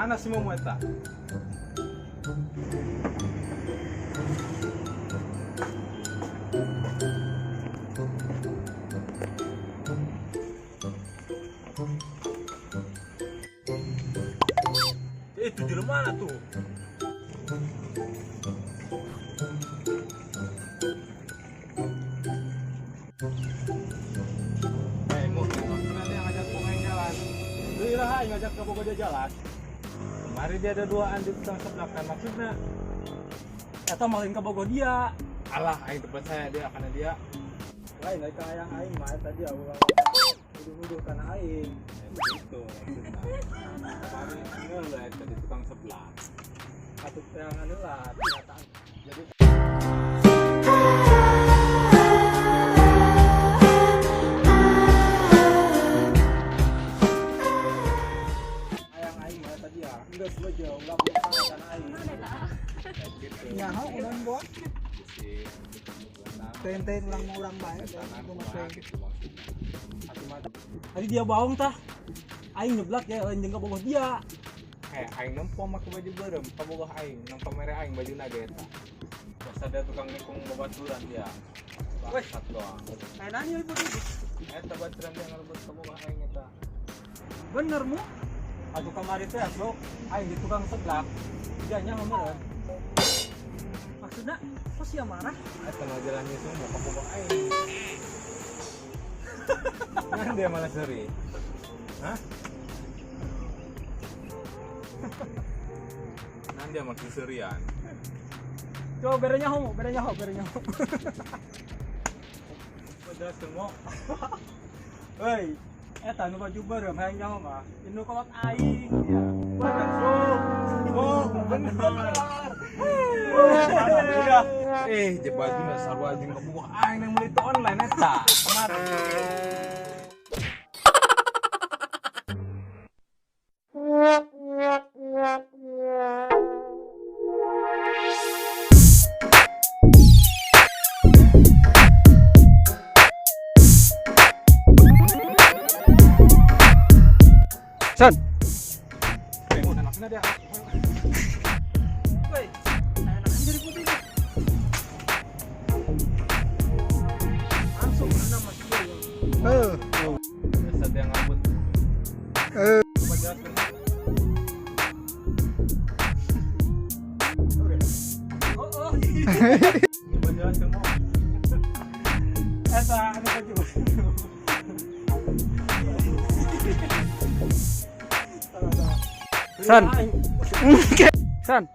Mana si Momo eta? Itu di mana tuh? Eh, mau ada yang ngajak pemain jalan. Lu iraha ngajak ke Bogor dia jalan. Kemarin dia ada duaan di tukang seblak kan maksudnya. Eta maling ke Bogor dia. Alah, aing tempat saya dia karena dia Lain lain ka yang aing mah tadi ulah nuduh-nuduh kana aing. Gitu maksudnya. Kemarin ini lah eta di tukang seblak. Atuh teangan heula kenyataan. Jadi Ayang aing mah tadi ya, enggak semua jauh ulah bukan kana aing. gitu. Nyaho ulang buat Si tenten ulang mau ulang bae tangan rumah kumaha teh. gitu maksudnya. Atuh mah Tadi dia bohong tah. Aing nyeblak ya lain jeung ka Bogor dia. Aing nempo make baju beureum, kabogoh aing, nempo mere aing bajuna ge eta. Biasa dia tukang nikung babaturan dia. Bangsat doang. Kayak nanya ibu ibu. Eta baturan dia ngarebut kabogoh aing eta. Bener mu. Atuh kamari teh bro, aing di tukang seblak. Dia nya meureun. Maksudnya kok sia marah? Eta mah jalan semua kabogoh aing. Kan dia malah seri. Hah? Nan dia makin serian. Coba berenya homo, berenya ho, berenya ho. Udah semua. Hei, eta nu baju beureum hayang nyaho mah. Inu kolot aing. Iya. Bener sok. Oh, bener. Iya. Je baju sarua jeung kabogoh aing yang meuli online eta kemarin. San. Maksudnya dia. Woi, enak jadi putih. Langsung mana masih dia. Heuh. Biasa dia ngabut. Coba jelaskan. Oh, oh. Coba jelaskan mau. Eta anu baju. San. San.